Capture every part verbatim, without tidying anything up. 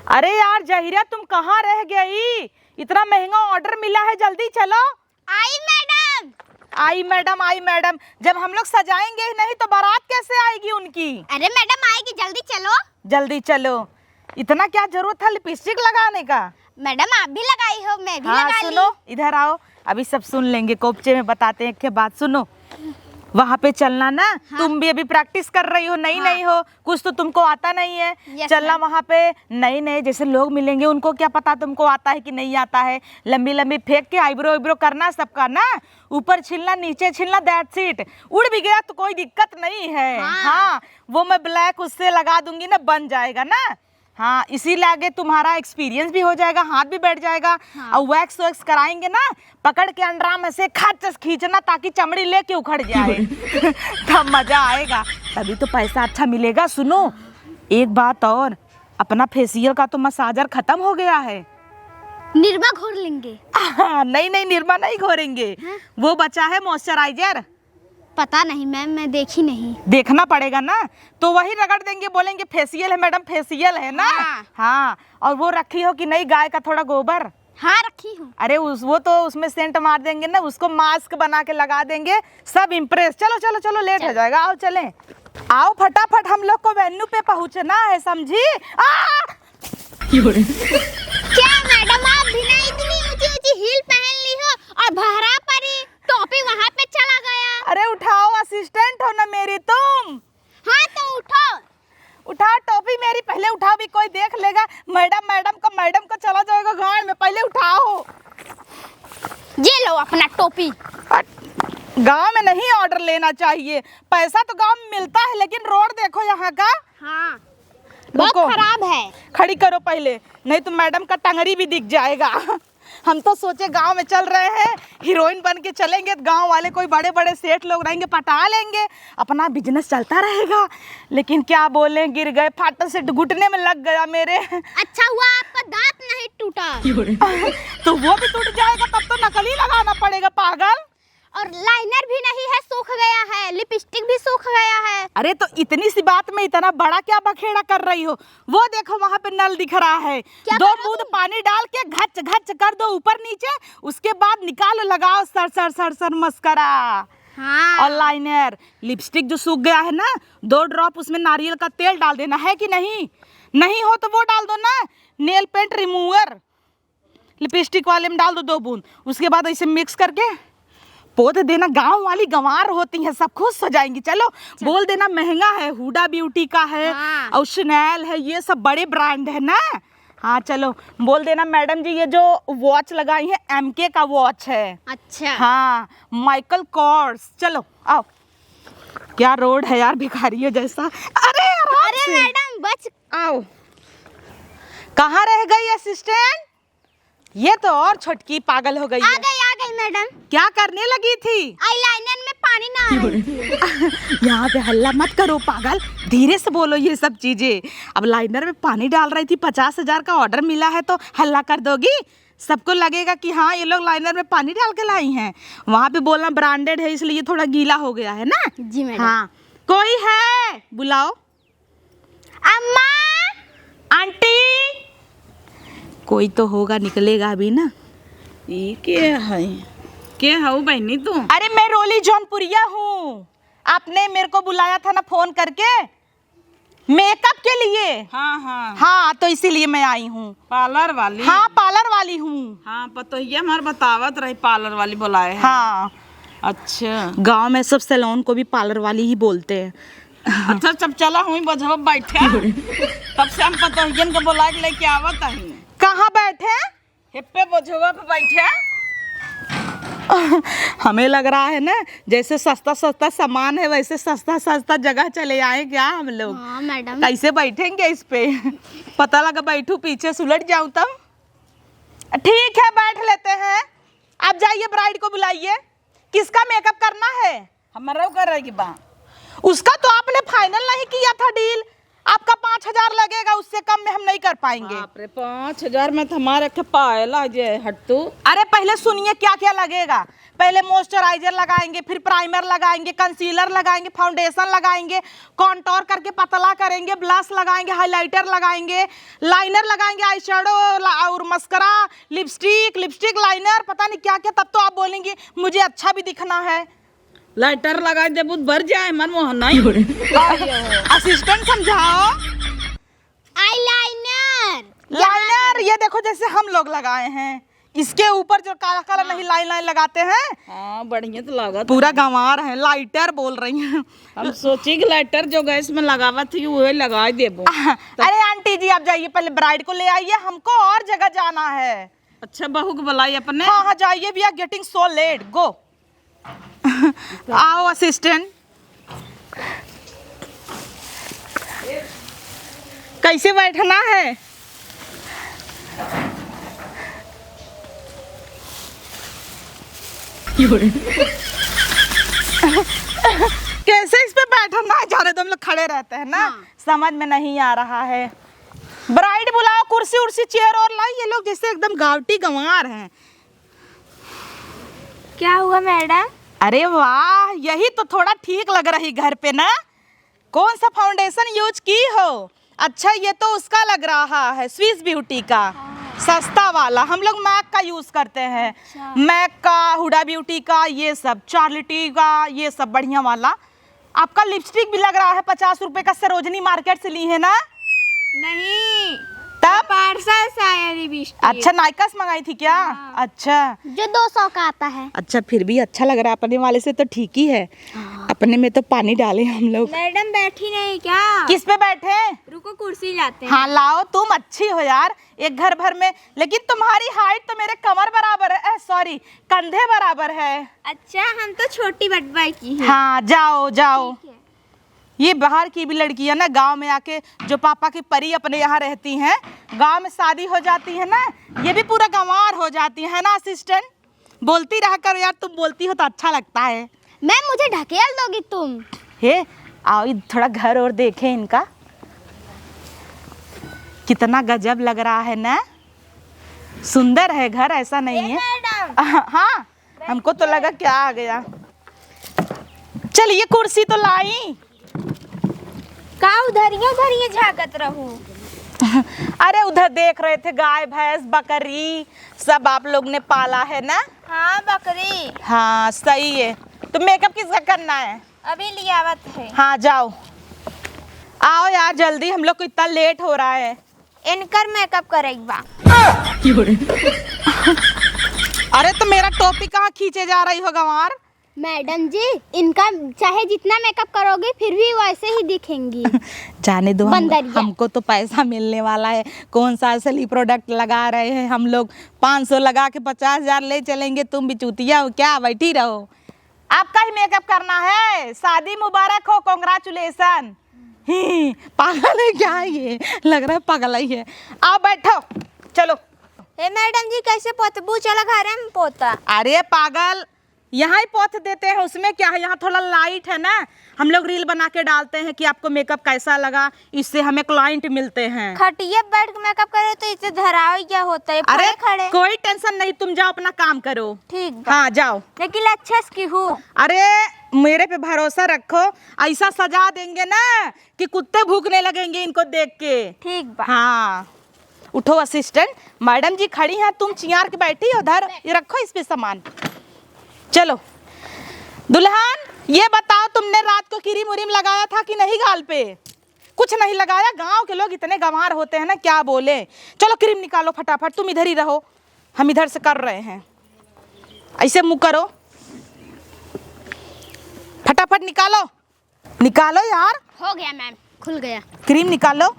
अरे यार जहिरा, तुम कहाँ रह गई? इतना महंगा order मिला है, जल्दी चलो। आई मैडम। आई मैडम, आई मैडम, जब हम लोग सजाएंगे ही नहीं तो बारात कैसे आएगी उनकी? अरे मैडम आएगी, जल्दी चलो। जल्दी चलो। इतना क्या जरूरत था लिपस्टिक लगाने का? मैडम आप भी लगाई हो, मैं भी हाँ, लगा सुनो, ली। इधर आओ, अभी सब सुन लेंगे। कोपचे में बताते हैं एक बात, सुनो। वहाँ पे चलना ना, हाँ। तुम भी अभी practice कर रही हो, नई हाँ। नई हो, कुछ तो तुमको आता नहीं है। Yes, चलना ma'am। वहाँ पे नए नए जैसे लोग मिलेंगे, उनको क्या पता तुमको आता है कि नहीं आता है। लंबी लंबी फेंक के eyebrow eyebrow करना सबका ना, ऊपर छीलना, नीचे छीलना, that's it। उड़ भी गया तो कोई दिक्कत नहीं है। हाँ। हाँ, वो मैं black उससे लगा दूंगी ना, बन जाएगा ना। हाँ, इसीलिए आगे तुम्हारा experience भी हो जाएगा, हाथ भी बैठ जाएगा। हाँ। और wax वैक्स कराएंगे ना, पकड़ के अंडरा में से खच से खींचना ताकि चमड़ी लेके उखड़ जाए। तब मजा आएगा, तभी तो पैसा अच्छा मिलेगा। सुनो, एक बात और, अपना facial का तो massager खत्म हो गया है। निरमा घोर लेंगे। हाँ, नहीं नहीं, निरमा नहीं घोरेंगे, हाँ? वो बचा है moisturizer। पता नहीं मैम, मैं देखी नहीं। देखना पड़ेगा ना, तो वही रगड़ देंगे, बोलेंगे facial है मैडम, facial है ना। हाँ। हाँ, और वो रखी हो कि नहीं गाय का थोड़ा गोबर? हाँ, रखी हूँ। अरे उस, वो तो उसमें scent मार देंगे ना, उसको mask बना के लगा देंगे, सब impress। चलो चलो चलो, late हो चलो। जाएगा, आओ चलें। आओ फटाफट, हम लोग को venue पे पहुँचना है, समझी? आ! क्या मैडम, आप बिना इतनी ऊंची ऊंची heel पहन ली हो और बहरा परी, टोपी वहाँ पे चला गया। अरे उठाओ, assistant हो ना मेरी तुम। हाँ तो उठाओ। उठाओ टोपी मेरी, पहले उठाओ, भी कोई देख लेगा। मैडम, मैडम का, मैडम का चला जाएगा गाँव में, पहले उठाओ। ये लो अपना टोपी। अ, गाँव में नहीं order लेना चाहिए, पैसा तो गाँव में मिलता है, लेकिन road देखो यहाँ का। हाँ। बहुत रुको। खराब है। खड़ी करो पहले, नहीं तो मैडम का टंगरी भी दिख जाएगा। हम तो सोचे गांव में चल रहे हैं, हीरोइन बन के चलेंगे तो गांव वाले कोई बड़े बड़े सेठ लोग रहेंगे, पटा लेंगे, अपना business चलता रहेगा। लेकिन क्या बोलें, गिर गए, फाटक से घुटने में लग गया मेरे। अच्छा हुआ आपका दांत नहीं टूटा। तो वो भी टूट जाएगा, तब तो नकली लगाना पड़ेगा पागल। और liner भी नहीं है, सूख गया है, lipstick भी सूख गया है। अरे तो इतनी सी बात में इतना बड़ा क्या बखेड़ा कर रही हो? वो देखो वहां पे नल दिख रहा है, क्या दो करोगी? बूंद पानी डाल के घच घच कर दो ऊपर नीचे, उसके बाद निकालो, लगाओ सर सर सर सर मस्करा। हाँ। और liner, lipstick जो सूख गया है ना, दो drop उसमें नारियल का तेल डाल देना है कि नहीं? नहीं हो तो वो डाल दो ना, nail paint remover। Lipstick वाले में डाल दो दो बूंद, उसके बाद ऐसे mix करके पोत देना। गांव वाली गंवार होती हैं, सब खुश हो जाएंगी। चलो, चल। बोल देना महंगा है, Huda Beauty का है, हाँ। और Chanel है, ये सब बड़े brand है ना। हाँ चलो, बोल देना मैडम जी ये जो watch लगाई है M K का watch है। अच्छा। हाँ, Michael Kors। चलो आओ। क्या road है यार, भिखारियों जैसा। अरे आराम अरे से। मैडम बच आओ। कहाँ रह गई assistant? ये तो और छोटकी पागल हो गई आ है। गई, आ गई मैडम। क्या करने लगी थी? Eyeliner में पानी ना आ रही। यहाँ पे हल्ला मत करो पागल, धीरे से बोलो ये सब चीजें। अब liner में पानी डाल रही थी, पचास हजार का order मिला है तो हल्ला कर दोगी? सबको लगेगा कि हाँ ये लोग liner में पानी डाल के लाई हैं। वहाँ पे बोलना branded है इसलिए थोड़ा गीला हो गया है ना। जी मैडम। हाँ, कोई है बुलाओ। अम्मा! आंटी! कोई तो होगा, निकलेगा अभी ना। ई के है? के हऊ बहनी तू? अरे मैं रोली जौनपुरिया हूँ, आपने मेरे को बुलाया था ना फोन करके makeup के लिए। हाँ, हाँ। हाँ, तो इसीलिए मैं आई हूँ। Parlour वाली? हाँ, parlour वाली हूँ। हाँ, पतोहिया हमार बतावत रही parlour वाली बुलाए हैं। हाँ। अच्छा। गांव में सब salon को भी parlour वाली ही बोलते हैं। अच्छा, जब चला हुई बोझवा बैठे, तब से हम पतोहियन के बोला के लेके आवत हई। कहाँ बैठे? हेप्पे बोझवा पे बैठे। हमें लग रहा है ना, जैसे सस्ता सस्ता सामान है, वैसे सस्ता सस्ता जगह चले आए क्या हम लोग? हाँ, मैडम। कैसे बैठेंगे इस पे? पता लगा बैठू पीछे से उलट जाऊं तब। ठीक है, बैठ लेते हैं। आप जाइए, bride को बुलाइए। किसका makeup करना है? हमरो करे के बा। उसका तो आपने final नहीं किया था deal। आपका पाँच हजार लगेगा, उससे कम में हम नहीं कर पाएंगे। बाप रे, पाँच हजार में तो हमारे के पायल आ जाए, हट तू। अरे पहले सुनिए क्या क्या लगेगा। पहले मॉइस्चराइजर लगाएंगे, फिर प्राइमर लगाएंगे, कंसीलर लगाएंगे, फाउंडेशन लगाएंगे, कॉन्टोर करके पतला करेंगे, ब्लश लगाएंगे, हाइलाइटर लगाएंगे, लाइनर लगाएंगे, आई शैडो ला-, और मस्करा, लिपस्टिक, लिपस्टिक लाइनर, पता नहीं क्या क्या। तब तो आप बोलेंगी मुझे अच्छा भी दिखना है। लाइटर लगाई देबू त बर जाए, मनमोहन नहीं। असिस्टेंट समझाओ। आईलाइनर। लाइनर, ये देखो जैसे हम लोग लगाए हैं, इसके ऊपर जो काला काला हाँ। नहीं लाइन लाइन लगाते हैं। हाँ, बढ़िया तो लागत पूरा है। गंवार है, लाइटर बोल रही हैं। हम सोची कि लाइटर जो गैस में लगावत थी, वही लगा देबो। अरे आंटी जी, आप जाइए, पहले ब्राइड को ले आइए, हमको और जगह जाना है। अच्छा, बहू को बुलाई अपने। हाँ, हाँ, जाइए भैया, getting so late, go। आओ असिस्टेंट, कैसे बैठना है? कैसे इस पे बैठना है? जाने दो, हम लोग खड़े रहते हैं ना, हाँ। समझ में नहीं आ रहा है। ब्राइड बुलाओ, कुर्सी उर्सी, चेयर और लाई। ये लोग जैसे एकदम गावटी गंवार हैं। क्या हुआ मैडम? अरे वाह, यही तो थोड़ा ठीक लग रही घर पे ना। कौन सा फाउंडेशन यूज की हो? अच्छा, ये तो उसका लग रहा है, स्विस ब्यूटी का, सस्ता वाला। हम लोग मैक का यूज करते हैं। अच्छा। मैक का, हुडा ब्यूटी का, ये सब, चार्लिटी का, ये सब बढ़िया वाला। आपका लिपस्टिक भी लग रहा है पचास रुपए का, सरोजनी मार्केट से ली है ना? नहीं, तब? पार्सल से आया लिपस्टिक। अच्छा, नायका से मंगाई थी क्या? हाँ। अच्छा। जो दो सौ का आता है। अच्छा, फिर भी अच्छा लग रहा है, अपने वाले से तो ठीक ही है। हाँ। अपने में तो पानी डाले हम लोग। मैडम बैठी नहीं क्या? किस पे बैठे? रुको, कुर्सी लाते हैं। हाँ, लाओ, तुम अच्छी हो यार, एक घर भर में। लेकिन तुम्हारी हाइट तो मेरे कमर बराबर है, ए, सॉरी, कंधे बराबर है। अच्छा, हम तो छोटी बटवा की हैं। हाँ, जाओ, जाओ। ठीक है। ये बाहर की भी लड़कियां ना, गांव में आके जो पापा की परी अपने यहाँ रहती हैं, गांव में शादी हो जाती है ना, ये भी पूरा गंवार हो जाती है ना असिस्टेंट। बोलती रहा करो यार, तुम बोलती हो तो अच्छा लगता है। मैम, मुझे ढकेल दोगी तुम? हे, आओ, इध-, थोड़ा घर और देखें इनका, कितना गजब लग रहा है ना, सुंदर है घर, ऐसा नहीं ए है। मैडम। हाँ, हमको तो लगा क्या आ गया। चलिए, कुर्सी तो लाई। का उधरिये उधरिये झांकत रहू? अरे, उधर देख रहे थे, गाय, भैंस, बकरी सब आप लोग ने पाला है ना? हाँ, बकरी। हाँ, सही है। तो मेकअप किसका करना है? अभी लियावत है। हाँ, जाओ, आओ यार जल्दी, हम लोग को इतना लेट हो रहा है। इनकर मेकअप करेक बा। अरे, तो मेरा टोपी कहाँ खींचे जा रही हो गंवार? मैडम जी, इनका चाहे जितना मेकअप करोगे, फिर भी वैसे ही दिखेंगी। जाने दो, हम, बंदरिया। हमको तो पैसा मिलने वाला है। कौन सा असली प्रोडक्ट लगा रहे हैं हम लोग? पाँच सौ लगा के पचास हजार ले चलेंगे। तुम भी चूतिया हो क्या? बैठी रहो। आपका ही मेकअप करना है? शादी मुबारक हो, कॉन्ग्रेचुलेशन। ही, पागल है क्या ये? लग रहा है पागल ही है। आओ बैठो, चलो। ए मैडम जी, कैसे पोतबू? चला घरे में पोता। अरे पागल, यहाँ ही पोत देते हैं, उसमें क्या है? यहाँ थोड़ा लाइट है ना, हम लोग रील बना के डालते हैं कि आपको मेकअप कैसा लगा, इससे हमें क्लाइंट मिलते हैं। खटिया पे बैठ के मेकअप करे तो इसे धरावे क्या होता है? अरे, खड़े खड़े। कोई टेंशन नहीं, तुम जाओ अपना काम करो। ठीक बा। हाँ, जाओ। लेकिन अच्छे से की हूँ। अरे, मेरे पे भरोसा रखो, ऐसा सजा देंगे ना कि कुत्ते भूकने लगेंगे इनको देख के। ठीक बा। हाँ, उठो असिस्टेंट, मैडम जी खड़ी हैं, तुम चियार के बैठी हो, धर, ये रखो इस पे सामान। चलो दुल्हन, ये बताओ तुमने रात को क्रीम उरीम लगाया था कि नहीं गाल पे? कुछ नहीं लगाया, गांव के लोग इतने गंवार होते हैं ना, क्या बोले। चलो क्रीम निकालो फटाफट, तुम इधर ही रहो, हम इधर से कर रहे हैं। ऐसे मुंह करो, फटाफट निकालो, निकालो यार। हो गया मैम, खुल गया। क्रीम निकालो।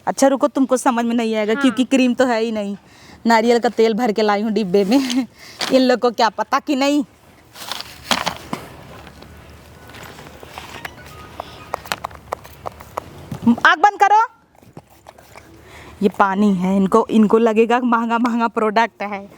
अच्छा रुको, तुमको समझ में नहीं आएगा हाँ। क्योंकि क्रीम तो है ही नहीं। नारियल का तेल भर के लाई हूँ डिब्बे में। इन लोग को क्या पता कि नहीं। आग बंद करो। ये पानी है, इनको, इनको लगेगा महंगा महंगा प्रोडक्ट है।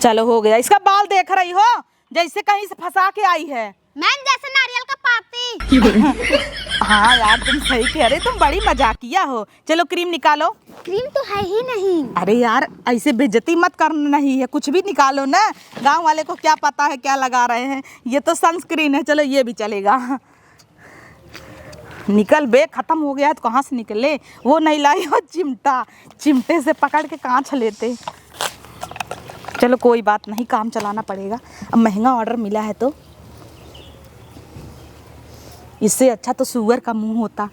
चलो हो गया, इसका बाल देख रही हो जैसे कहीं से फंसा के आई है। मैम, जैसे नारियल का पाती। हाँ यार, तुम सही कह रहे, तुम बड़ी मजाकिया हो। चलो, क्रीम निकालो। क्रीम तो है ही नहीं। अरे यार, ऐसे बेइज्जती मत करना, नहीं है, कुछ भी निकालो ना। गांव वाले को क्या पता है क्या लगा रहे हैं। ये तो सनस्क्रीन है, चलो, ये भी चलेगा। निकल बे, खत्म हो गया है तो कहाँ से निकले? वो नहीं लाई हो चिमटा, चिमटे से पकड़ के कांच लेते। चलो, कोई बात नहीं, काम चलाना पड़ेगा। अब महंगा ऑर्डर मिला है तो इससे अच्छा तो सुअर का मुंह होता।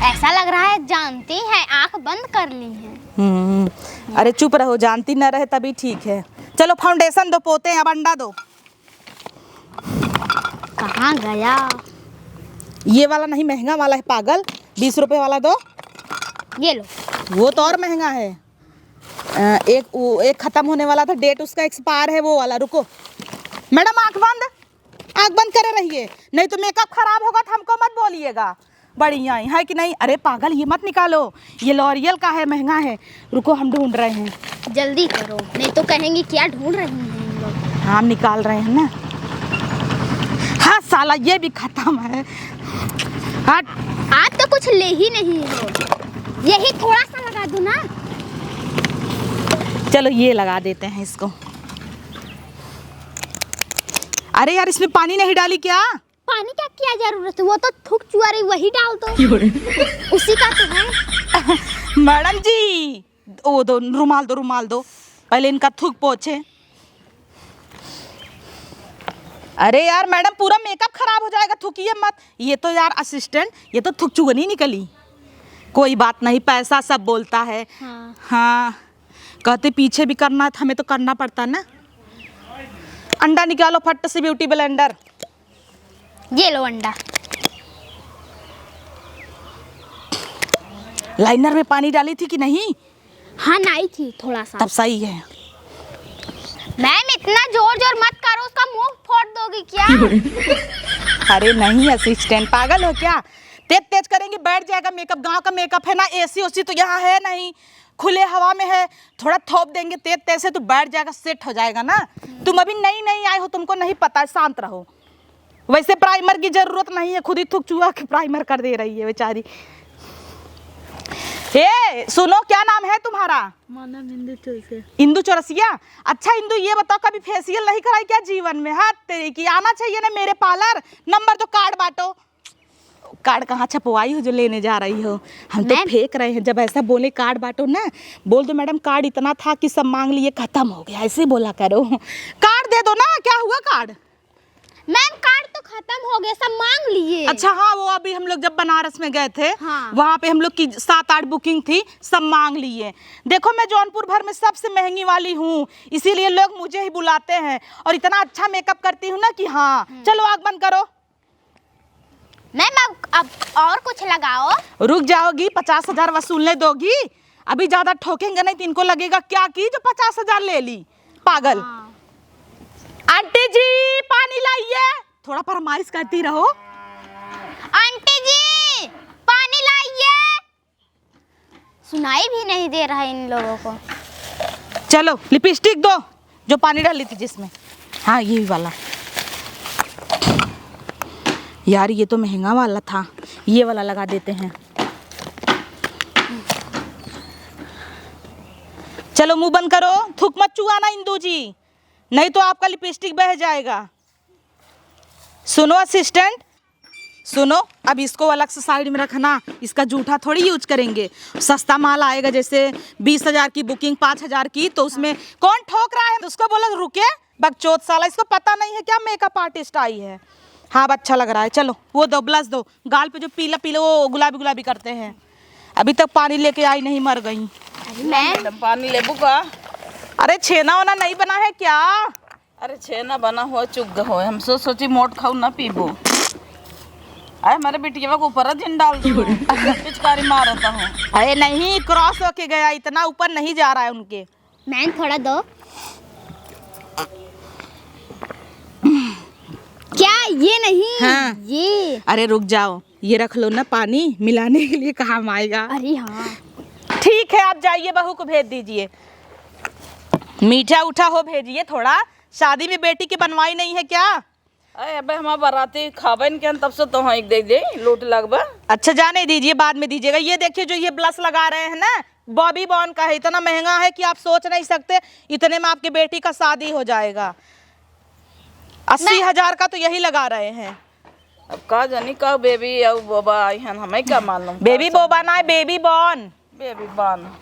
ऐसा लग रहा है जानती है, आंख बंद कर ली है। हम्म, अरे चुप रहो, जानती न रहे तभी ठीक है। चलो, फाउंडेशन दो, पोते हैं, अब अंडा दो। कहाँ गया? ये वाला नहीं, महंगा वाला है पागल, बीस रुपए वाला दो। ये लो। वो तो और महंगा है। अ, एक, वो एक खत्म होने वाला था, डेट उसका एक्सपायर है, वो वाला। रुको मैडम, आंख बंद, आंख बंद करे रहिए, नहीं तो मेकअप खराब होगा तो हमको मत बोलिएगा। बढ़िया है, है कि नहीं? अरे पागल, ये मत निकालो, ये लॉरियल का है, महंगा है। रुको, हम ढूंढ रहे हैं। जल्दी करो, नहीं तो कहेंगी क्या ढूंढ रही हैं इन लोग। हाँ, हम निकाल रहे हैं ना। हाँ साला, ये भी खत्म है। हट। आप तो कुछ ले ही नहीं हो, यही थोड़ा सा लगा दो ना। चलो, ये लगा देते हैं इसको। अरे यार, इसमें पानी नहीं डाली क्या? पानी का क्या जरूरत है, वो तो थूक चुआ रही, वही डाल दो। क्यों रे? उसी का तो है। मैडम जी, वो दो, रुमाल दो, रुमाल दो, पहले इनका थूक पोछे। अरे यार मैडम, पूरा मेकअप खराब हो जाएगा, थूकिए मत। ये तो यार असिस्टेंट, ये तो थुकचुगनी निकली। कोई बात नहीं, पैसा सब बोलता है। हाँ। हाँ, कहते पीछे भी करना था, हमें तो करना पड़ता ना। अंडा निकालो फट से, ब्यूटी ब्लेंडर। ये लो अंडा। लाइनर में पानी डाली थी कि नहीं? हाँ, नाई थी थोड़ा सा। तब सही है। मैम, इतना जोर जोर मत करो, उसका मुंह फोड़ दोगी क्या? अरे नहीं असिस्टेंट, पागल हो क्या? तेज तेज करेंगी, बैठ जाएगा मेकअप। गांव का मेकअप है ना, एसी ओसी तो यहाँ है नहीं, खुले हवा में है। थोड़ा थोप देंगे तेज तेज से तो बैठ जाएगा, सेट हो जाएगा ना। तुम अभी नई नई आई हो, तुमको नहीं पता है, शांत रहो। वैसे प्राइमर की जरूरत नहीं है, खुद ही थुक चुआ के प्राइमर कर दे रही है बेचारी। ए सुनो, क्या नाम है तुम्हारा? मानव इंदु चौरसिया। इंदु चौरसिया। अच्छा इंदु, ये बताओ, कभी फेशियल नहीं कराई क्या जीवन में? हाथ तेरी की, आना चाहिए ना मेरे पार्लर। नंबर दो, कार्ड बांटो। कार्ड कहाँ छपवाई हो जो लेने जा रही हो? हम तो फेंक रहे हैं। जब ऐसा बोले कार्ड बांटो ना, बोल दो मैडम कार्ड इतना था कि सब मांग लिए, खत्म हो गया, ऐसे बोला करो। कार्ड दे दो ना, क्या हुआ कार्ड? मैम, कार्ड तो खत्म हो गया, सब मांग लिए। अच्छा, हाँ, वो अभी हम लोग जब बनारस में गए थे, हाँ। वहाँ पे हम लोग की सात आठ बुकिंग थी, सब मांग लिए। देखो, मैं जौनपुर भर में सबसे महंगी वाली हूँ, इसीलिए लोग मुझे ही बुलाते हैं। और इतना अच्छा मेकअप करती हूँ ना कि हाँ। हम्म। चलो, आँख बंद करो। मैम, अब, अब और कुछ लगाओ। रुक जाओगी, पचास हजार वसूलने दोगी? अभी ज्यादा ठोकेंगे नहीं तो इनको लगेगा क्या कि जो पचास हजार ले ली, पागल। हाँ। आंटी जी, पानी लाइए। थोड़ा फरमाइश करती रहो। आंटी जी, पानी लाइए। सुनाई भी नहीं दे रहा है इन लोगों को। चलो, लिपस्टिक दो, जो पानी डाली थी जिसमें। हाँ, ये वाला। यार, ये तो महंगा वाला था, ये वाला लगा देते हैं। चलो, मुंह बंद करो, थूक मत चुआना इंदू जी, नहीं तो आपका लिपस्टिक बह जाएगा। सुनो असिस्टेंट, सुनो, अब इसको अलग से साइड में रखना, इसका जूठा थोड़ी यूज करेंगे। सस्ता माल आएगा, जैसे बीस हजार की बुकिंग, पाँच हजार की, तो उसमें कौन ठोक रहा है? उसको बोलो, "रुके, बकचोद साला, इसको पता नहीं है क्या मेकअप आर्टिस्ट आई है?" हाँ, अब अच्छा लग रहा है। चलो, वो दो, ब्लश दो, गाल पे जो पीला पीला वो गुलाबी गुलाबी करते हैं। अभी तक पानी लेके आई नहीं, मर गई। अरे मैं मैडम, पानी लेबू का? अरे, छेना वोना नहीं बना है क्या? अरे छेना बना हो, चुग हो, हम सो सोची मोट खाऊ ना पीबो। अरे हमारे बिटिया को ऊपर जिन डाल दो, पिचकारी मारता हूँ। अरे नहीं, क्रॉस होके गया, इतना ऊपर नहीं जा रहा है उनके। मैम, थोड़ा दो। क्या ये नहीं? हाँ। ये। अरे रुक जाओ, ये रख लो ना, पानी मिलाने के लिए काम आएगा। अरे हाँ। ठीक है, आप जाइए, बहू को भेज दीजिए। मीठा उठा हो भेजिए थोड़ा। शादी में बेटी की बनवाई नहीं है क्या? अरे अबे, हमार बराती खाबे न के, तब से तो हाँ एक दे दे, लोट लगबा। अच्छा, जाने दीजिए, बाद में दीजिएगा। ये देखिए, जो ये ब्लश लगा रहे हैं ना, बॉबी बॉन का है, इतना महंगा है कि आप सोच नहीं सकते। इतने में आपकी बेटी का शादी हो जाएगा। अस्सी हजार का तो यही लगा रहे हैं। अब का जानी का बेबी और बाबा आई हन, हमें क्या मालूम। बेबी बोबा ना है, बेबी बॉन। बेबी बॉन।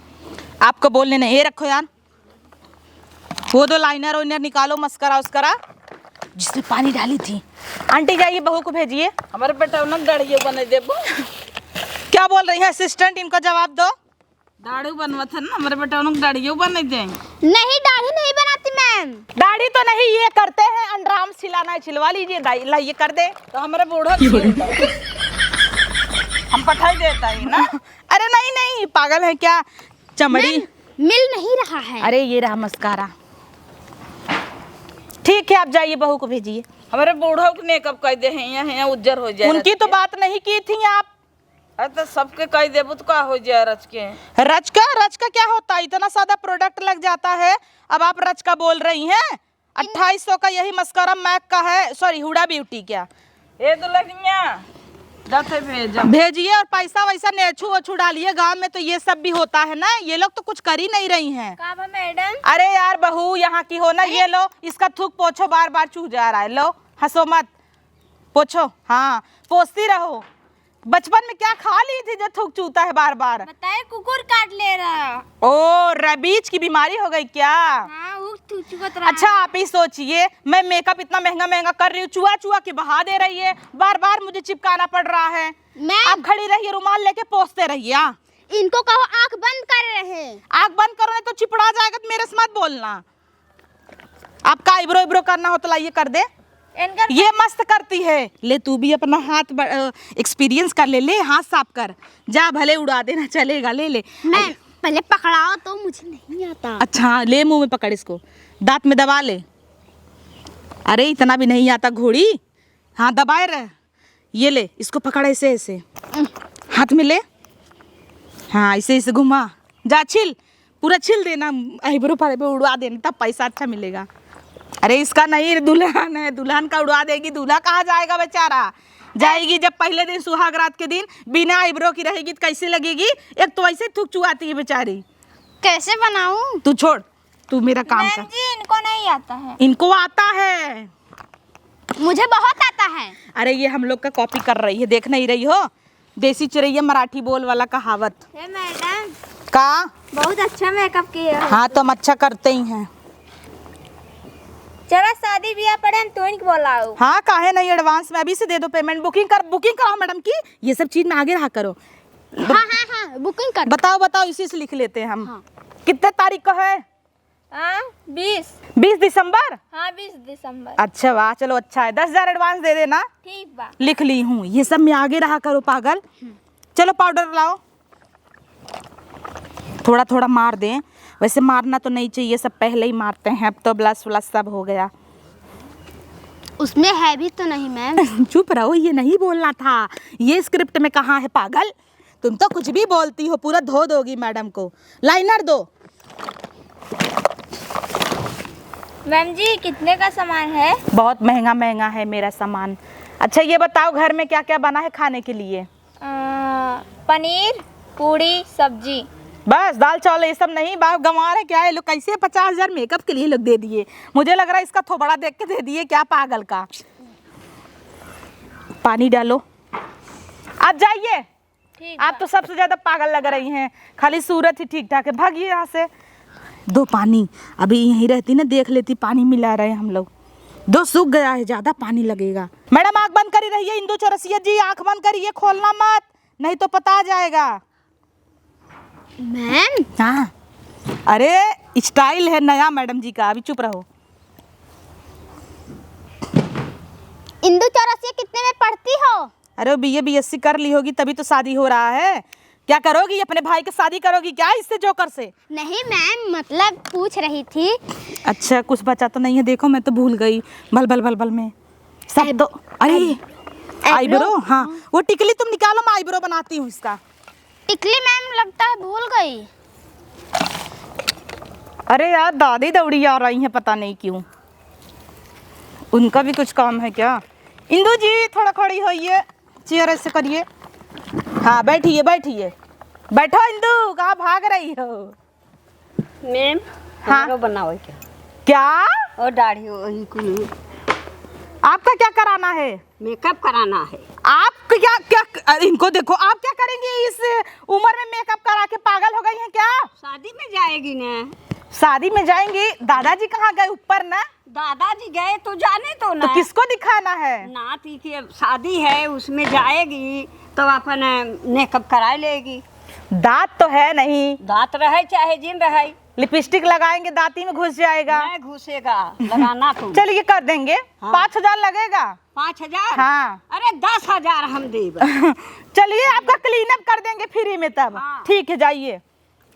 आपको बोलने नहीं, ये रखो यार, वो दो लाइनर वाइनर निकालो, मस्करा उसकरा, जिसमें पानी डाली थी। आंटी, जाइए, बहू को भेजिए। हमारे बेटा उन्हें दाढ़ियों बने देबो। क्या बोल रही है असिस्टेंट, इनका जवाब दो। दाढ़ी बनवत है ना, हमारे बेटा उन्हें दाढ़ियों बने दें। नहीं, दाढ़ी नहीं बनाती मैम। दाढ़ी तो नहीं, ये करते हैं, अंडरआर्म छिलाना है, छिलवा लीजिए, दाई, लाइए, कर दे। तो हमारे बूढ़ा की हम पठाई देता है ना। अरे नहीं, नहीं, पागल है क्या? चमड़ी। मैम, मिल नहीं रहा है। अरे, ये रहा मस्कारा। ठीक है, आप जाइए, बहू को भेजिए। हमारे बूढ़ा को मेकअप कर दे हैं, यहाँ, यहाँ उज्जर हो जाए उनकी रच तो के। बात नहीं की थी आप। अरे, तो सबके कह देबू तो का हो जाए रच के? रच का, रच का क्या होता है? इतना सादा प्रोडक्ट लग जाता है, अब आप रच का बोल रही हैं? अट्ठाईस सौ का यही मस्कारा मैक का है, सॉरी, हुडा ब्यूटी क्या। ए दुल्हनिया, जाते भेज। भेजिए और पैसा वैसा नेछू ओछू डालिए। गांव में तो ये सब भी होता है ना, ये लोग तो कुछ कर ही नहीं रही हैं। का बा मैडम? अरे यार बहू, यहाँ की हो ना, अरे। ये लो, इसका थूक पोछो, बार बार चूह जा रहा है। लो, हंसो मत, पोछो, हाँ, पोछती रहो। बचपन में क्या खा ली थी जो थूक चूता है बार बार? बताए, कुकुर काट ले रहा। ओ, रेबीज की बीमारी हो गई क्या? हाँ, वो थूक चुकत रहा। अच्छा, आप ही सोचिए, मैं मेकअप इतना महंगा महंगा कर रही हूँ, चुआ चुआ के बहा दे रही है, बार बार मुझे चिपकाना पड़ रहा है। मैम। आप खड़ी रहिए, रुमाल लेके पोंछते रहिए। हाँ। इनको कहो आंख बंद कर रहे। आंख बंद करो, नहीं तो चिपड़ा जाएगा, तो मेरे से मत बोलना। आपका आईब्रो आईब्रो करना हो तो लाइए, कर दे। इनकर ये मस्त करती है। ले, तू भी अपना हाथ ब-, अ, एक्सपीरियंस कर ले, ले, हाथ साफ कर। जा, भले उड़ा देना, चलेगा, ले ले। मैं पहले पकड़ाओ तो, मुझे नहीं आता। अच्छा, हाँ, ले, मुंह में पकड़ इसको, दांत में दबा ले। अरे, इतना भी नहीं आता घोड़ी। हाँ, दबाए रह। ये ले, इसको पकड़ ऐसे, ऐसे। हाथ में ले। हाँ, ऐसे, ऐसे घुमा। जा, छिल। पूरा छिल देना, आईब्रो पर उड़वा देना, तब पैसा अच्छा मिलेगा। अरे, इसका नहीं, दुल्हन है, दुल्हन का उड़वा देगी। दूल्हा कहाँ जाएगा बेचारा? जाएगी जब पहले दिन, सुहाग रात के दिन, बिना आईब्रो की रहेगी तो कैसे लगेगी? एक तो ऐसे थूक चुआती है बेचारी। कैसे बनाऊं? तू छोड़, तू मेरा काम कर। मैम जी, इनको नहीं आता है। इनको आता है। मुझे बहुत आता है। अरे, ये हम लोग का कॉपी कर रही है, देख नहीं रही हो? देसी चिरैया मराठी बोल वाला कहावत। हे मैडम। का? बहुत अच्छा मेकअप किए हो। हाँ, तो हम अच्छा करते ही हैं। चला, शादी ब्याह पड़े, हम तुहिन के बोलाओ। हाँ, काहे नहीं, एडवांस में अभी से दे दो पेमेंट। बुकिंग कर, बुकिंग कराओ मैडम की, ये सब चीज में आगे रहा करो। हाँ, हाँ, हाँ, बुकिंग कर। बताओ, बताओ, इसी से लिख लेते हैं हम। हाँ। कितने तारीख को है? हाँ, बीस। बीस दिसंबर? हाँ, बीस दिसंबर। अच्छा, वाह, चलो, अच्छा है, दस हजार एडवांस दे देना। ठीक बा। लिख ली हूँ, ये सब में आगे रहा करो पागल। हम्म। चलो, पाउडर लाओ, थोड़ा थोड़ा मार दें। वैसे मारना तो नहीं चाहिए, सब पहले ही मारते हैं, अब तो ब्लश व्लश सब हो गया। उसमें है भी तो नहीं मैम। चुप रहो, ये नहीं बोलना था, ये स्क्रिप्ट में कहाँ है पागल? तुम तो कुछ भी बोलती हो, पूरा धो दोगी मैडम को। लाइनर दो। मैम जी, कितने का सामान है? बहुत महंगा महंगा है मेरा सामान। अच्छा, ये बताओ, घर में क्या क्या बना है खाने के लिए? अ, पनीर, पूड़ी, सब्जी। बस, दाल चावल ये सब नहीं? बाप गंवार है क्या? ये लोग कैसे पचास हजार मेकअप के लिए लोग दे दिए? मुझे लग रहा है इसका थोबड़ा देख के दे दिए क्या, पागल का। पानी डालो, आप जाइए। ठीक आप बा। तो सबसे ज्यादा पागल लग रही हैं, खाली सूरत ही ठीक ठाक है। भागिए यहाँ से। दो पानी, अभी यहीं रहती ना, देख लेती, पानी मिला रहे हम लोग। दो सूख गया है, ज्यादा पानी लगेगा। मैडम, आँख बंद करी रहिए, इंदू चौरसिया जी, आँख बंद करिए, खोलना मत, नहीं तो पता जाएगा। मैम। हाँ, अरे, स्टाइल है नया मैडम जी का, अभी चुप रहो। इंदू चौरसिया कितने में पढ़ती हो? अरे, वो बीए बीएससी कर ली होगी, तभी तो शादी हो रहा है। क्या करोगी, अपने भाई की शादी करोगी क्या इससे, जोकर से? नहीं मैम, मतलब पूछ रही थी। अच्छा, कुछ बचा तो नहीं है? देखो, मैं तो भूल गई, भल भल भल भल में सब तो। अरे, आईब्रो, हाँ, वो टिकली तुम निकालो, मैं आईब्रो बनाती हूँ इसका। टिकली मैम, लगता है भूल गई। अरे यार, दादी दौड़ी आ रही हैं, पता नहीं क्यों। उनका भी कुछ काम है क्या? इंदू जी, थोड़ा खड़ी होइए, चेयर ऐसे करिए। हाँ, बैठिए, बैठिए, बैठो इंदू, कहाँ भाग रही हो? मैम, हाँ। हमरो बनावे के। क्या? और दाढ़ी वही कुल। आपका क्या कराना है? मेकअप कराना है। आप क्या, क्या, अरे, इनको देखो, आप क्या करेंगी इस उम्र में मेकअप करा के? पागल हो गई हैं क्या? शादी में जाएगी ना। शादी में जाएंगी? दादाजी कहाँ गए ऊपर ना? दादाजी गए तो जाने दो ना। तो किसको दिखाना है? नाती के शादी है, उसमें जाएगी तो अपन मेकअप करा लेगी। दांत तो है नहीं। दांत रहे चाहे जिन रहे। लिपस्टिक लगाएंगे, दांती में घुस जाएगा। नहीं घुसेगा, लगाना तुम। चलिए, कर देंगे। हाँ। पाँच हजार लगेगा। पाँच हजार? हाँ। अरे, दस हजार हम देब। चलिए, आपका क्लीनअप कर देंगे फ्री में तब। हाँ। ठीक है, जाइए।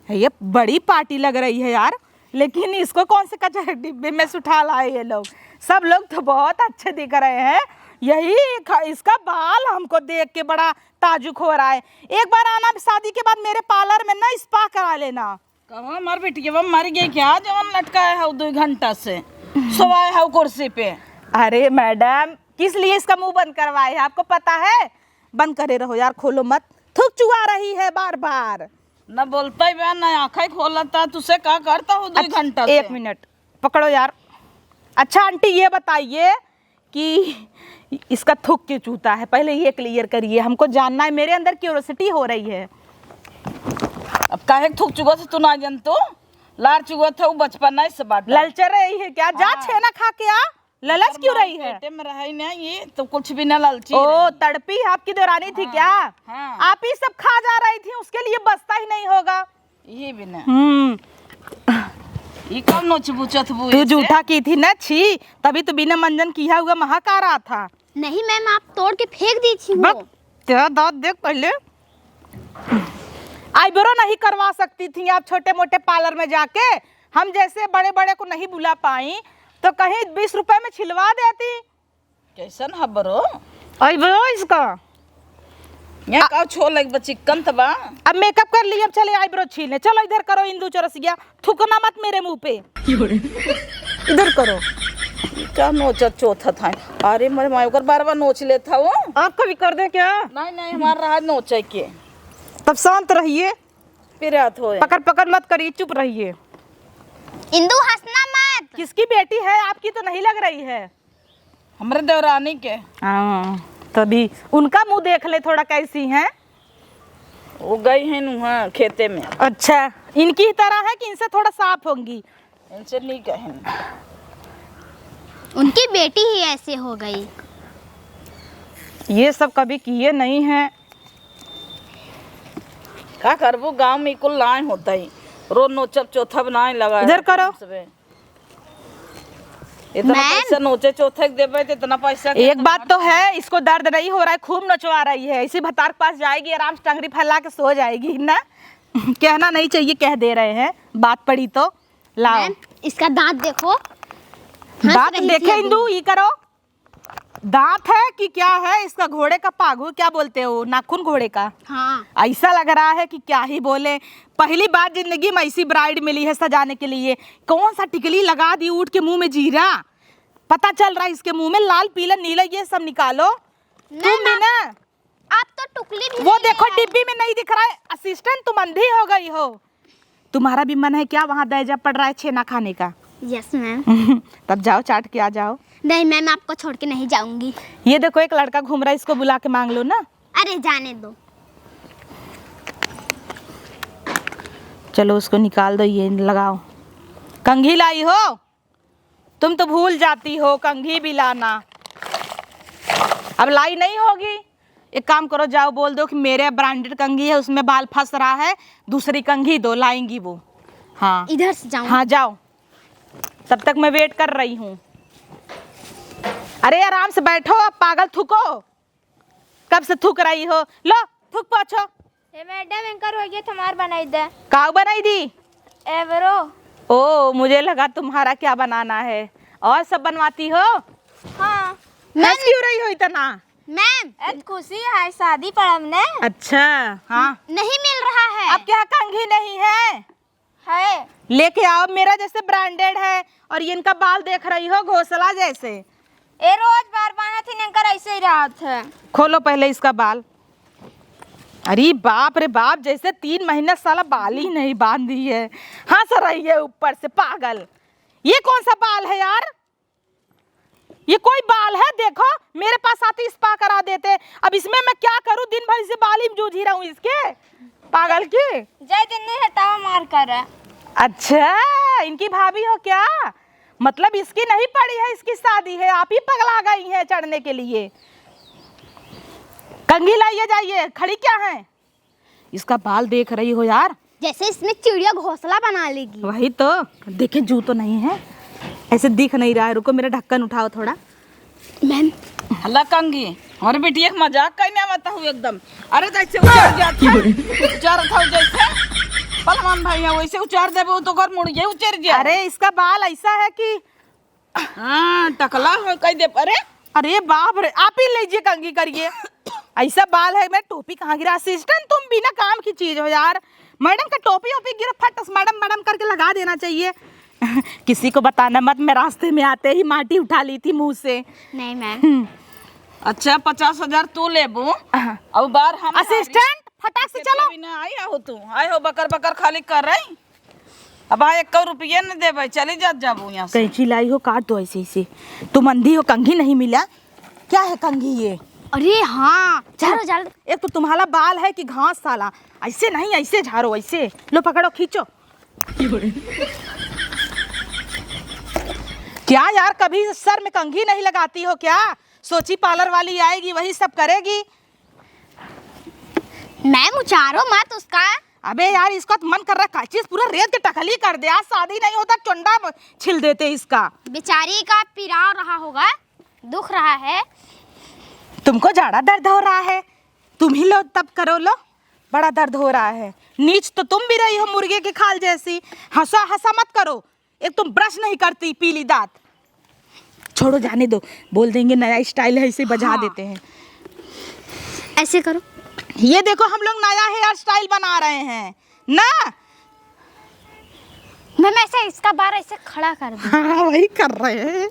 ये बड़ी पार्टी लग रही है यार, लेकिन इसको कौन से कचरा डिब्बे में से उठा लाए ये लोग? सब लोग तो बहुत अच्छे दिख रहे हैं, यही एक, इसका बाल हमको देख के बड़ा ताजुब हो रहा है। एक बार आना शादी के बाद मेरे पार्लर में ना, स्पा करा लेना। कहो, हमार बिटिया मर गई क्या, जवन लटकाए हऊ दो घंटा से, सोवाए हऊ कुर्सी पे? अरे मैडम, किस लिए इसका मुंह बंद करवाए हैं, आपको पता है? बंद करे रहो यार, खोलो मत, थूक चुआ रही है बार बार। न बोलता ही बा, न आँखें खोलता, तुसे का करता हूँ दो अच्छा, घंटा से? एक मिनट, पकड़ो यार। अच्छा आंटी, ये बताइए कि इसका थूक क्यों चूता है, पहले ये क्लियर करिए, हमको जानना है, मेरे अंदर क्यूरियोसिटी हो रही है। अब काहे के थूक चुआ थे तू ना जान तू? लार चुआ थे, वो बचपन नहीं से बात। ललचा रही है क्या? जा हाँ। छेना खा के आ। ललच क्यों रही है? पेटे में रहे ना ये, तो कुछ भी ना ललची ओ, रही। तड़पी आपकी देवरानी थी हाँ, क्या? हाँ। आप ही सब खा जा रही थी, उसके लिए बचता ही नहीं होगा। ये भी ना। हम्म। ये कब नोच बुचत बू तू ऐसे? जूठा की थी ना, छी, तभी तो बिना मंजन किया हुआ महा का रहा था। नहीं मैम, आप तोड़ के फेंक दी थी वो। बक, तेरा दांत देख पहले। आईब्रो नहीं करवा सकती थी आप छोटे मोटे पार्लर में जाके? हम जैसे बड़े बड़े को नहीं बुला पाई तो कहीं बीस रुपए में छिलवा देती। कैसन है ब्रो? आईब्रो इसका। यहाँ का छो लग बा, चिकन त बा। अब मेकअप कर ली, अब चले आईब्रो छीले। चलो इधर करो इंदू चौरसिया, थूकना मत मेरे मुंह पे। इधर करो। ई का नोचत चोथत है? अरे मोरे माई, ओकर बार बार नोच लेत हऊ। आपका भी कर दे क्या? नहीं नहीं, हमार रहा नोचे के। तब शांत रहिए। पिरात होए। पकड़ पकड़ मत करिए, चुप रहिए। इंदू हंसना मत। किसकी बेटी है? आपकी तो नहीं लग रही है। हमरे देवरानी के। हाँ, तभी उनका मुंह देख ले थोड़ा, कैसी हैं? वो गई हैं वहाँ खेते में। अच्छा, इनकी ही तरह है कि इनसे थोड़ा साफ होंगी? इनसे नहीं कहें। उनकी बेटी ही ऐसे हो गई। ये सब कभी किए नहीं हैं। का करबू, गांव में कुल लाए होता ही, रोज नोचब चोथब नाय लगा इधर है करो। सबे। इतना मैम। पैसा नोचे चोथे के देबे तो इतना पैसा के एक तो बात तो है, इसको दर्द नहीं हो रहा है, खूब नोचवा रही है। इसी भतार के पास जाएगी, आराम से टंगरी फैला के सो जाएगी ना। कहना नहीं चाहिए, कह दे रहे हैं, बात पड़ी तो। लाओ। मैम, इसका दांत देखो, हंस दांत रही थी देखे अभी। इंदू, ये करो। दांत है कि क्या है इसका, घोड़े का पागु, क्या बोलते हो, नाखून घोड़े का? हाँ। ऐसा लग रहा है कि क्या ही बोले। पहली बार जिंदगी में ऐसी ब्राइड मिली है सजाने के लिए। कौन सा टिकली लगा दी ऊँट के मुंह में जीरा, पता चल रहा है इसके मुंह में लाल पीला नीला, ये सब निकालो। मैम, तुम भी आप, ना आप तो टुकली भी वो नहीं देखो है। डिब्बी में नहीं दिख रहा है, असिस्टेंट तुम अंधी हो गई हो। तुम्हारा भी मन है क्या वहाँ दैजा पड़ रहा है छेना खाने का? यस मैम। तब जाओ चाट के आ जाओ। नहीं मैम, आपको छोड़ के नहीं जाऊंगी। ये देखो एक लड़का घूम रहा है, इसको बुला के मांग लो ना। अरे जाने दो। चलो उसको निकाल दो, ये लगाओ। कंघी लाई हो? तुम तो भूल जाती हो कंघी भी लाना। अब लाई नहीं होगी, एक काम करो, जाओ बोल दो कि मेरे ब्रांडेड कंघी है, उसमें बाल फंस रहा है, दूसरी कंघी दो, लाएंगी वो। हाँ। इधर से जाऊं? हाँ, जाओ, तब तक मैं वेट कर रही हूँ। अरे आराम से बैठो, अब पागल थूको, कब से थूक रही हो? लो, थूक पोछो। ए मैडम, एंकर हो गया, हमार बनाई दे। काऊ बनाई दी? एवरो। ओ, मुझे लगा तुम्हारा क्या बनाना है, और सब बनवाती हो? हाँ। हंस क्यों रही हो इतना? मैम। ए, खुशी है, शादी पड़ब ने। अच्छा, हाँ। नहीं मिल रहा है। आपके यहाँ कंघी नहीं है? है। लेके आओ, मेरा जैसे ब्रांडेड है, और ये इनका बाल देख रही हो घोसला जैसे। ए रोज बार बांधत ही, इनकर ऐसे ही रहत है। खोलो पहले इसका बाल। अरे बाप रे बाप, जैसे तीन महीना साला बाल ही नहीं बांधी है, हंस रही है ऊपर से, पागल। ये कौन सा बाल है यार? ये कोई बाल है? देखो, मेरे पास आती स्पा करा देते। अब इसमें मैं क्या करूं, दिन भर इसे बाल ही में जूझी रहूं इसके, पागल की। जय दिन नहीं हटावा मार कर। अच्छा, इनकी भाभी हो क्या? मतलब इसकी नहीं पड़ी है, इसकी शादी है, आप ही पगला गई हैं चढ़ने के लिए। कंघी लाइए जाइए, खड़ी क्या है? इसका बाल देख रही हो यार। जैसे इसमें चिड़िया घोंसला बना लेगी। वही तो, देखे जू तो नहीं है, ऐसे दिख नहीं रहा है। रुको, मेरा ढक्कन उठाओ थोड़ा। मैम। हल्ला कंघी, हमारे बिटिया के मजाक कइने आवत हूँ एकदम। अरे जैसे उचार जात है, उचारत हूँ जैसे पहलवान भाई है, वैसे उचार देबो तो कर मुड़िए उचर जाए। अरे इसका बाल ऐसा है कि हाँ, टकला हो कह दे। अरे, अरे बाप रे, आप ही लीजिए, कंघी करिए। ऐसा बाल है, मैं टोपी कहाँ गिरा? असिस्टेंट, तुम बिना काम की चीज हो यार। मैडम का टोपी ओपी गिरा, फट से मैडम, मैडम करके लगा देना चाहिए। किसी को बताना मत, मैं रास्ते में आते ही माटी उठा ली थी मुंह से। नहीं मैम। हम्म। अच्छा, पचास हजार तू लेबू, हाँ। अब बार हम असिस्टेंट, फटाक से चलो। बिना आई हो तू, आए हो बकर बकर खाली कर रही। अब हाँ, एको रुपये न देबे, चली जात जाबू यहाँ से। कैंची लाई हो, काट दो ऐसे, ऐसे। तुम अंधी हो, कंघी नहीं मिला? क्या है कंघी ये? अरे हाँ, झाड़ो, झाड़ो। एक तो तुम्हारा बाल है कि घास साला, ऐसे नहीं, ऐसे झाड़ो, ऐसे। लो पकड़ो, खींचो। क्या यार, कभी सर में कंघी नहीं लगाती हो क्या? सोची पार्लर वाली आएगी, वही सब करेगी। मैम, उचारो मत उसका। अबे यार, इसका तो मन कर रहा है काचिस पूरा रेत के टकली कर दे। आज शादी नहीं होता, चोंडा छिल देते इसका। बेचारी का पिरा रहा होगा, दुख रहा है। तुमको ज्यादा दर्द हो रहा है, तुम ही लो तब करो लो, बड़ा दर्द हो रहा है। नीच तो तुम भी रही हो मुर्गे के खाल जैसी, हंसा हंसा मत करो। एक तुम ब्रश नहीं करती, पीली दांत। छोड़ो, जाने दो, बोल देंगे नया स्टाइल है, इसे बजा हाँ। देते हैं। ऐसे करो। ये देखो, हम लोग नया हेयर स्टाइल बना रहे हैं ना। मैम, ऐसे इसका बार ऐसे खड़ा कर दो। हाँ, वही कर रहे हैं,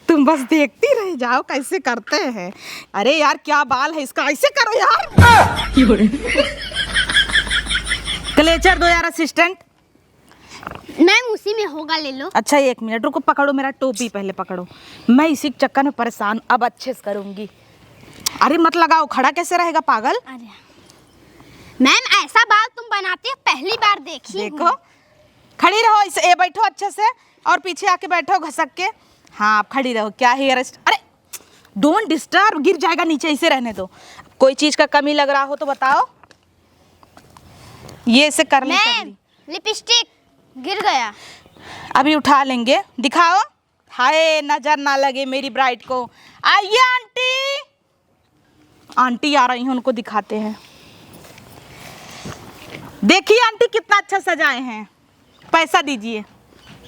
तुम बस देखती रह जाओ कैसे करते हैं। अरे यार, क्या बाल है इसका, ऐसे करो यार। क्लेचर दो यार असिस्टेंट। मैम, उसी में होगा, ले लो। अच्छा, एक मिनट रुको, पकड़ो मेरा टोपी, पहले पकड़ो। मैं इसी चक्कर में परेशान, अब अच्छे से करूंगी। अरे मत लगाओ, खड़ा कैसे रहेगा पागल? अरे मैम, ऐसा बाल तुम बनाती हो, पहली बार देखी हूँ। देखो, खड़ी रहो, इसे, ए, बैठो अच्छे से और पीछे आके बैठो घसक के। हाँ, आप खड़ी रहो। क्या हेयर स्टाइल, अरे डोंट डिस्टर्ब, गिर जाएगा नीचे, इसे रहने दो। कोई चीज का कमी लग रहा हो तो बताओ। ये इसे कर ली, कर मैम, ली। लिपस्टिक गिर गया। अभी उठा लेंगे, दिखाओ। हाय, नजर ना लगे मेरी ब्राइड को। आइए आंटी, आंटी आ रही हैं, उनको दिखाते हैं। देखिए आंटी, कितना अच्छा सजाए हैं। पैसा दीजिए।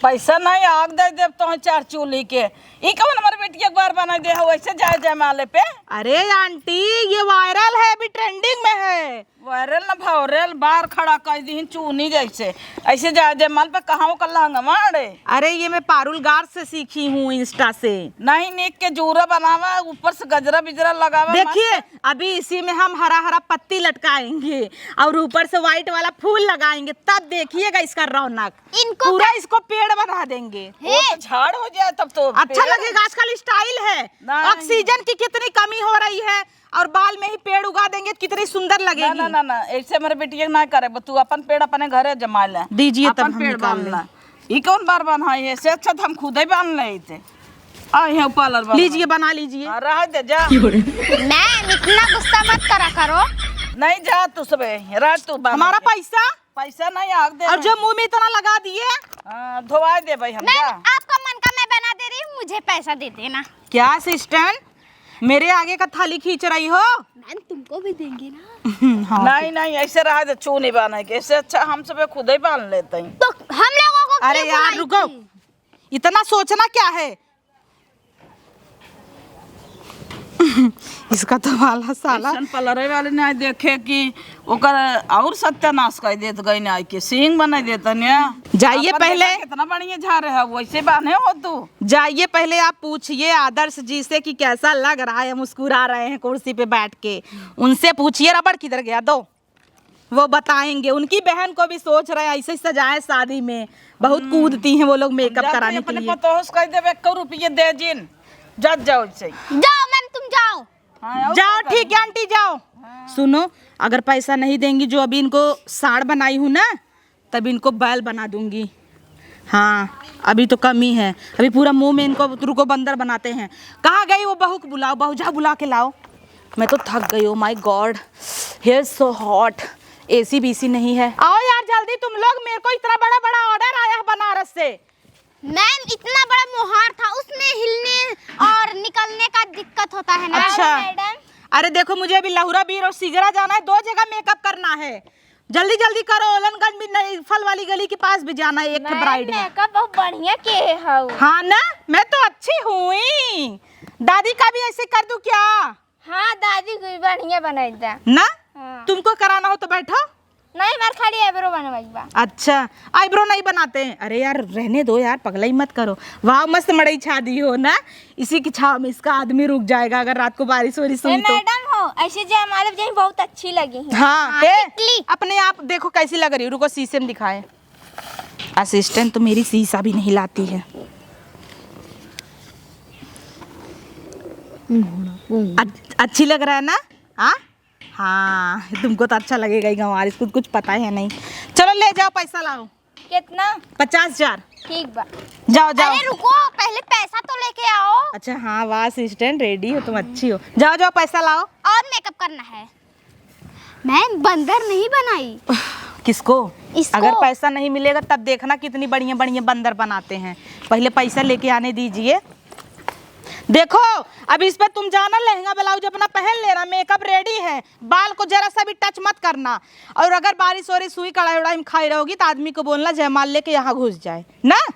पैसा नहीं, आग दे देब तो चार चूल्ही के। ई कौन हमारे बेटी एक बार बना दे हो, ऐसे जाए जयमाले पे? अरे आंटी, ये वायरल है, अभी ट्रेंडिंग में है। वायरल न भौरल, बार खड़ा कर दीहिन चूनी जैसे। ऐसे जाए जयमाल पे कहाँ ओकर लहंगवा अड़े? अरे ये मैं पारुल गार से सीखी हूँ, इंस्टा से। नहीं, नीक के जूरा बनावा, ऊपर से गजरा बिजरा लगावा, देखिए, मस्त। अभी इसी में हम हरा हरा पत्ती लटकाएंगे और ऊपर से व्हाइट वाला फूल लगाएंगे, तब देखिएगा इसका रौनक। इनको पूरा कर- इसको पेड़ बना देंगे। हे। वो तो झाड़ हो जाए तब तो अच्छा पेड़। लगेगा, आजकल स्टाइल है। नहीं। ऑक्सीजन की कितनी कमी हो रही है, और बाल में ही पेड़ उगा देंगे तो कितनी सुंदर ना, लगेगी। ना, ना, ना, ऐसे हमारे बेटिया के ना करे, तू अपन पेड़ अपने घरे जमा ले। दीजिए तब अपन हम पेड़ निकाल बांध लें। ला। ई कौन बार बांधा है? इससे अच्छा तो हम खुद ही बांध लेते। आ, यहाँ पार्लर बांध लीजिए, ला। बना लीजिए। हाँ, रह दे, जा। मैम, इतना गुस्सा मत करा करो। नहीं, जा तू सबे, रह तू बांध हमारा के। पैसा? पैसा नहीं, आग दे और रहे। जो मुंह में इतना लगा दिए। हाँ, धोवा दे भाई हम, मैम, जा। आपका मन का मैं बना दे रही हूँ, मुझे पैसा दे देना। क्या असिस्टेंट? मेरे आगे का थाली खींच रही हो? मैम, तुमको भी देंगे ना। हाँ। नहीं, नहीं, ऐसे रहा दे, चू नहीं बांधे के। इससे अच्छा हम सब खुद ही बांध लेते हैं। तो हम लोगों को अरे क्यों यार, बुलाई रुको। थी? इतना सोचना क्या है? इसका तो वाला साला। ऐसन पलरे वाले ना देखे कि ओकर और सत्यानाश कर देत गई ना के सींग बनाई देत ने। जाइए पहले। कितना बढ़िया झारे है, वैसे बान्हे हो तू। जाइए पहले आप पूछिए आदर्श जी से कि कैसा लग रहा है, मुस्कुरा रहे हैं कुर्सी पे बैठ के। उनसे पूछिए रबड़ किधर गया, दो। वो बताएंगे। उनकी बहन को भी सोच रहे हैं ऐसे ही सजाए शादी में। बहुत हम्म। कूदती हैं वो लोग मेकअप कराने के लिए। पतोह से कह देबे, "एक रुपये दे जिन, जज जाओ ऐसे ही।" जाओ मैम, तुम जाओ। हाँ, और जाओ, क्या ठीक है करें? आंटी, जाओ। हाँ। सुनो, अगर पैसा नहीं देंगी, जो अभी इनको साँड़ बनाई हूँ ना, तब इनको बैल बना दूंगी। हाँ, अभी तो कम ही है, अभी पूरा मुंह में इनको, रुको, बंदर बनाते हैं। कहाँ गई वो बहू को बुलाओ, बहू जाओ बुला के लाओ। मैं तो थक गई, oh my God, here so hot, एसी बीसी नहीं है। आओ यार जल्दी तुम लोग, मेरे को इतना बड़ा बड़ा ऑर्डर आया है बनारस से। मैम, इतना बड़ा मोहार था, उसमें हिलने और निकलने का दिक्कत होता है ना। अच्छा। मैडम। अरे देखो, मुझे अभी लहुरा बीर और सिगरा जाना है, दो जगह मेकअप करना है। जल्दी जल्दी करो, ओलनगंज भी नहीं, फल वाली गली के पास भी जाना है, एक ठे मैम, ब्राइड है। मेकअप बहुत बढ़िया के हौ। हाँ ना, मैं तो अच्छी हुई। दादी का भी ऐसे कर दूं क्या? हाँ, दादी को भी बढ़िया बनाई दा। ना? हाँ। तुमको कराना हो तो बैठो। नहीं, हमार खाली आईब्रो बनवाई बा। अच्छा, आईब्रो नहीं बनाते हैं? अरे यार, रहने दो यार, पगलाई मत करो। वाह, मस्त मड़ई छा दी हो ना, इसी की छाव में इसका आदमी रुक जाएगा अगर रात को बारिश वारिश ए, हुई तो। मैडम हो, ऐसे जयमाला जैसे बहुत अच्छी लगी है। हाँ, हाँ, ए, टिकली। अपने आप देखो कैसी लग रही हो, रुको शीशे में दिखाए। असिस्टेंट तो मेरी शीशा भी नहीं लाती है। अच्छ-, अच्छी लग रहा है ना? हाँ? हाँ, तुमको तो अच्छा लगेगा ही गंवार, इसको कुछ पता है नहीं। चलो ले जाओ, पैसा लाओ। कितना? पचास हजार। ठीक बा। जाओ, जाओ। अरे रुको, पहले पैसा तो लेके आओ। अच्छा, हाँ, वाह असिस्टेंट, रेडी हो तुम, अच्छी हो। जाओ, जाओ, पैसा लाओ। और मेकअप करना है। मैम, बंदर नहीं बनाई। किसको? इसको। अगर पैसा नहीं मिलेगा तब देखना कितनी बढ़िया बढ़िया बंदर बनाते हैं। पहले पैसा लेके आने दीजिए। देखो, अब इस पे तुम जाना, लहंगा ब्लाउज अपना पहन लेना, मेकअप रेडी है, बाल को जरा सा भी टच मत करना। और अगर बारिश वारिश हुई, कढ़ाई उढ़ाई में खाई रहोगी तो आदमी को बोलना जयमाल लेके यहाँ घुस जाए ना।